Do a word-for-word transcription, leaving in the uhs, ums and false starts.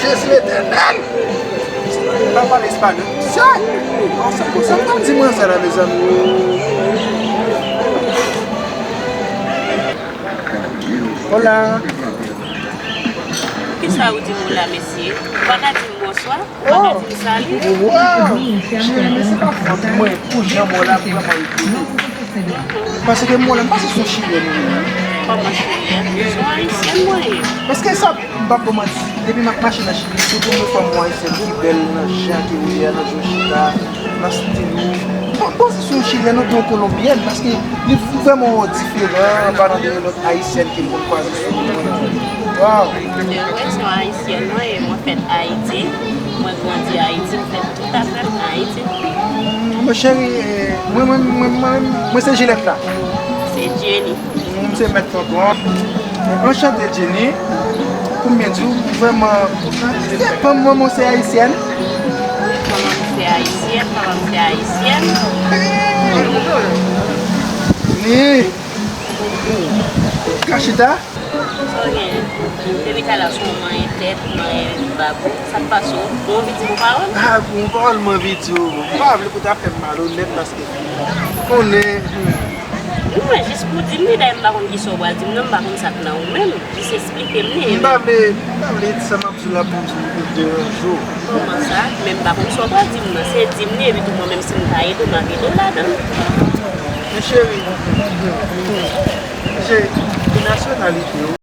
Jezi Letènèl! Sa pa pale espanyòl. Sa! Sa m ap di mwen sa la, mezanmi. Hola. Kisa ou di m hola, mesye? Ou pa ka di m bonswa? Ou pa ka di m sali? Wow! Cheri, men se pa fòt mwen pou jan mwen la vrèman etone. Paske mwen la, m panse se yon chilyen ou ye. Kòman chilyen? Se yon ayisyèn mwen ye. Paske sa, m p ap ba w manti, depi m ap mache nan Chili, se premye fwa m wè yon ayisyèn ki bèl nan jan ke ou ye a, nan jan w chita, nan stil ou. M p ap panse se yon chilyen ou byen kolonbyèn, paske li vrèman wè w diferan, pa nan de lòt ayisyèn ke m konn kwaze sou wout mwen. Wow! Se vre, se yon ayisyèn mwen ye, mwen fèt Ayiti, mwen grandi Ayiti, m fè tout afè m Ayiti. Mm, mon cheri, eh, mwen, mwen, mwen, mwen, mwen se Jilèt la. Se Jenny. Mm, se mèt tonton an. Anchante, Jenny. Pou m byen di w, vrèman, se pa manman w se ayisyèn. Wi, manman m se ayisyèn, papa m se ayisyèn. Jenny. Ka chita? Sa w genyen? Depi talè w sou manyen tèt, manyen bab ou. Sa k pase w? Ou anvi di m yon pawòl? Ah, yon pawòl m anvi di w. M pa vle pou w ta fè m malonèt paske konnen. Mwen jis pou di m li, dayè m pa konn kisa w pral di m nan, m pa konn sa k nan ou menm. Jis eksplike m li. M pa vle, m pa vle di sa m ap di w la pou m deranje w. Kòman sa? Men m pa konn sa w pral di m nan. Se di m li, epi tou mwen menm si m ka ede w, m ap ede w ladan l. Men cheri, cheri, ki nasyonalite w?